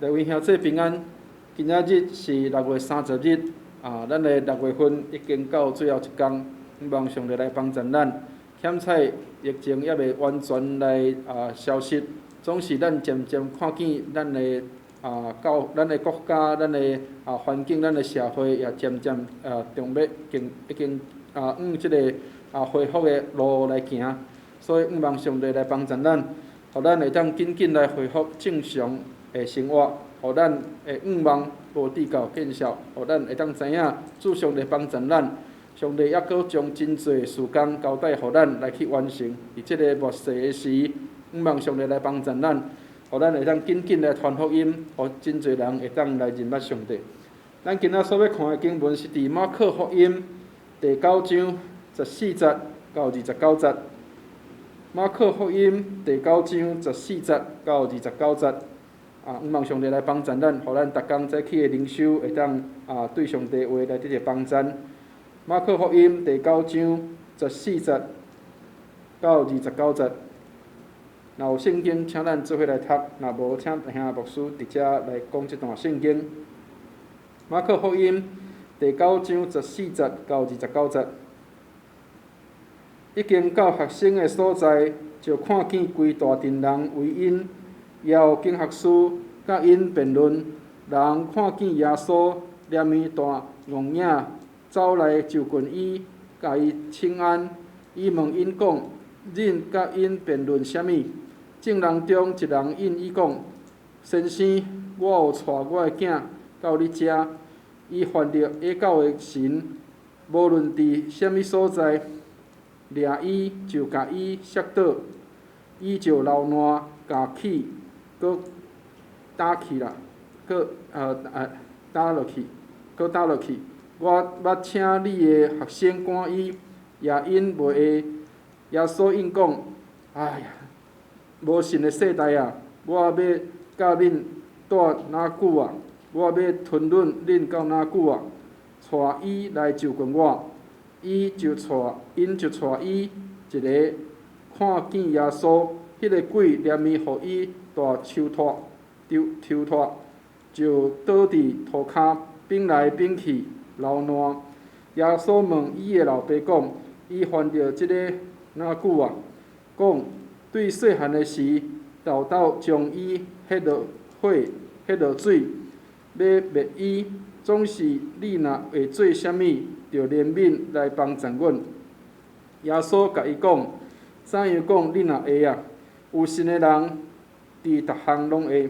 各位兄弟平安，今仔日是6月30日，啊，咱的六月份已經到最後一工，希望上帝來幫助咱，險彩疫情猶未完全來消失，總是咱漸漸看見咱的到咱的國家、咱的環境、咱的社會也漸漸準欲經已經往這个恢復的路來行，所以希望上帝來幫助咱，予咱會當緊緊來恢復正常的生活，予咱的願望無至到見效，予咱會當知影主上帝幫助咱，上帝猶閣將真濟事工交代予咱來去完成。佇這个末世的時，希望上帝來幫助咱，予咱會當緊緊來傳福音，予真濟人會當來認捌上帝。咱今仔所欲看的經文是佇馬可福音第九章十四節到29節。馬可福音第九章十四節到29節。啊，向望上帝來幫助咱，予咱逐工早起的靈修會當對上帝話來得著幫助。馬可福音第九章十四節到29節。若有聖經，請咱做伙來讀；若無，請兄牧師佇遮來講這段聖經。馬可福音第九章十四節到29節，已經到學生的所在，就看見規大陣人圍𪜶，也有經學士佮𪜶辯論。人看見耶穌連耳帶戇影走來就近伊，共伊請安。伊問𪜶講：恁佮𪜶辯論啥物？眾人中一人應伊講：先生，我有帶我的囝到你遮，伊犯著下狗的神，無論佇啥物所在，掠伊就共伊摔倒，伊就流瀾，共氣閣焦去啦，閣焦落去，閣焦落去。我捌請你的學生趕伊，也𪜶袂會。耶穌應講：哎呀，無信的世代啊！我欲佮恁蹛若久啊？我欲吞忍恁到若久啊？帶伊來就近我，伊就帶，𪜶就帶伊一个看見耶穌，彼个鬼連耳予伊大抽脫，抽抽脫，就倒佇塗跤，反來反去流瀾。耶穌問伊的老爸講：伊犯著這个若久啊？講對細漢的時，沓沓將伊彼落火、彼落水，欲滅伊。總是你若會做啥物，著憐憫來幫助阮。耶穌共伊講：怎樣講你若會啊？有信的人，佇逐項攏會。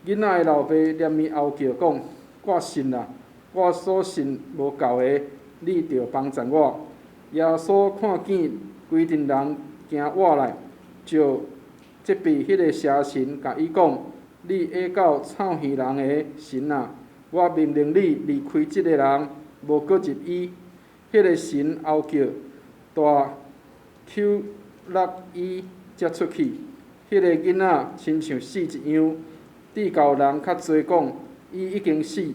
囡仔的老爸連耳哀叫講：我信啦，我所信無夠的，你著幫助我。耶穌看見規陣人行倚來，就責備彼个邪神，共伊講：你下狗臭耳人的神啊！我命令你離開這个人，無閣入伊。彼个神哀叫，大抽搦伊，才出去。彼个囡仔親像死一樣，至到人較濟講，伊已經死。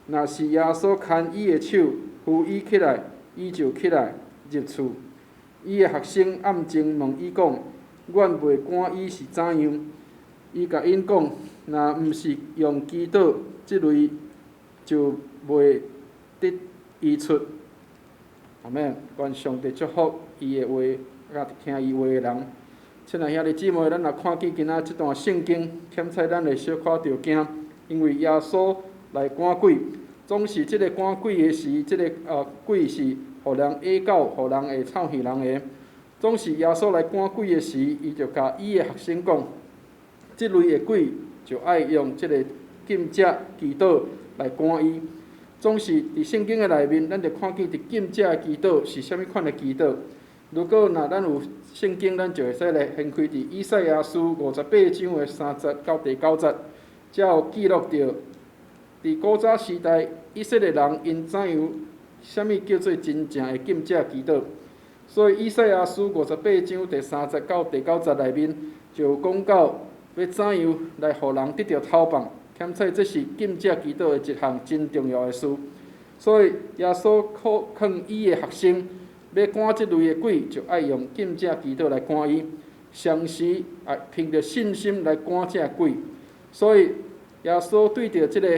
若是耶穌牽伊的手，扶伊起來，伊就起來入厝。伊的學生暗中問伊講：阮袂趕伊是怎樣？伊共𪜶講：若毋是用祈禱，這類就袂得醫出。阿們，願上帝祝福伊的話，佮聽伊話的人。親愛兄弟姊妹，咱若看見今仔這段聖經，險彩咱會小可著驚，因為耶穌來趕鬼，總是這个趕鬼的時，這个鬼是予人下狗，予人會臭耳人的。總是耶穌來趕鬼的時，伊就共伊的學生講，這類的鬼就愛用這个禁食祈禱來趕伊。總是佇聖經的內面，咱就看見佇禁食的祈禱是啥物款的祈禱。如果若咱有聖經，咱就會使來掀開佇以賽亞書58章的3節到第9節，才有記錄著佇古早時代以色列人𪜶怎樣，啥物叫做真正的禁食祈禱。所以以賽亞書五十八章第三節到第九節內面，就講到欲怎樣來予人得著頭放。兼且這是禁食祈禱的一項真重要的事。所以耶穌勸伊的學生，欲趕這類的鬼，就愛用禁食祈禱來趕伊，同時愛憑著信心來趕這鬼。所以耶穌對著這個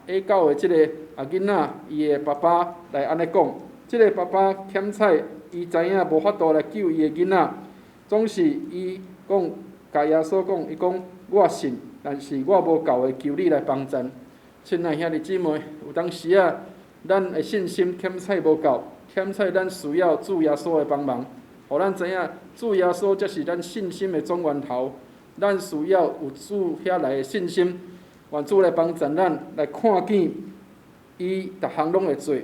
啞狗的這個囡仔，伊的爸爸來按呢講。這個爸爸欠彩，伊知影無法度來救伊的囡仔，總是伊講，共耶穌講，伊講我信，但是我無夠的，求你來幫贊。親愛兄弟姊妹，有當時啊，咱的信心欠彩無夠，欠彩咱需要主耶穌的幫忙，予咱知影主耶穌才是咱信心的總源頭。咱需要有主遐來的信心，願主來幫贊咱，來看見伊逐項攏會做。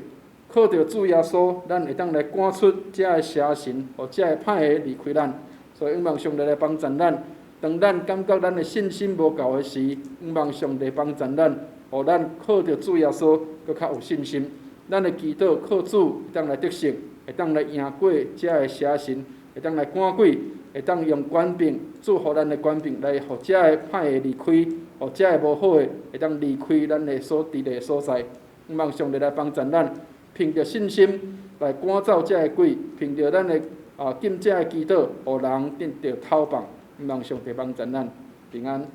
靠著主耶穌，咱會當來趕出遮个邪神，予遮个歹的離開咱。所以，仰望上帝來幫贊咱。當咱感覺咱的信心無夠的時，仰望上帝幫贊咱，予咱靠著主耶穌，閣較有信心。咱的祈禱靠主會當來得勝，會當來贏過遮个邪神，會當來趕鬼，會當用權柄，主予咱的權柄來予遮个歹的離開，予遮个無好的會當離開咱的所佇的所在。仰望上帝來幫贊咱。憑著信心來趕走遮个鬼，憑著咱的禁食的祈禱，予人得著透放，仰望上帝幫贊咱平安。